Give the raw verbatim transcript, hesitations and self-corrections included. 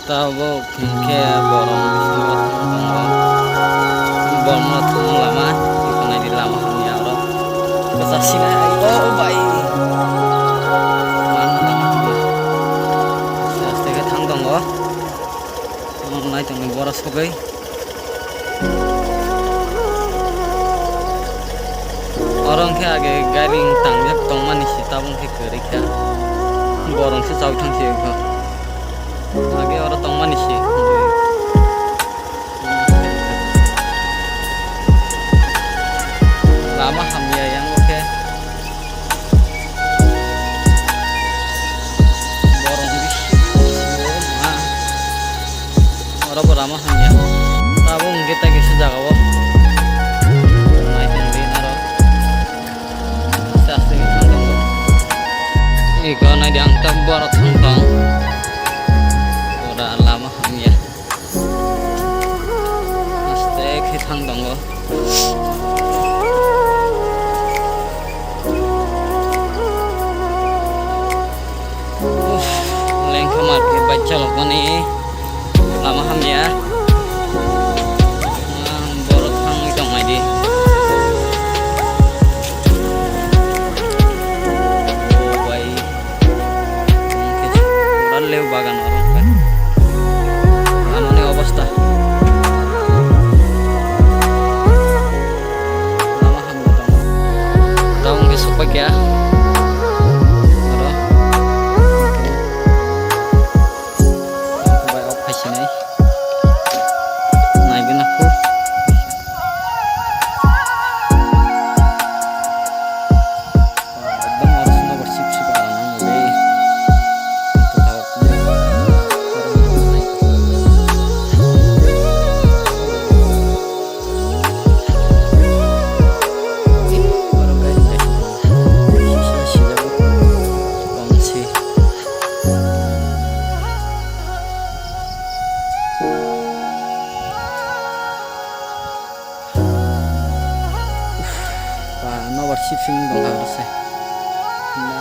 Tabuk hinkhe borok bisingo tongo. Borokno thangna lama, eko naidi lama hamya oro. Kwchak sinai, o bai. Manna lama hamya. Aste aste khe thang tongo. Nai tongni borok sogwi. Oro hwnkhe age gari tangjak tongmani se tabuk hwnkhe kwrwi kha. Borok se chaui thang se wngkha. Age oro tongmani se. Lama hamya yang khe. Borok bisi ma. Oro bo lama hamya. Tabuk hwnkhe tei kaisa jaga o. Nai tongdi aro. Aste aste khe thang tongo. Eko naidi ang ta borok thang tong. Ora lama hamya. Aste khe thang tongo. Uff, lengkha mar khe bike chalokmani lama hamya. Borok thangwi tongmani. O bai. Pura lew bagan oro hwnkhe. Lamani obostha. Lama hamya tongo. Tabuk hwnkhe sokpai kha. Oro. Bai ok phaisinai. Naigwna kho. Ekdom oro swngo bo sip sip aro nang le. Oro gai gai. Sisa sijago. Bangsi. Ba, nobar sip sip wng tong kha oro se. Na,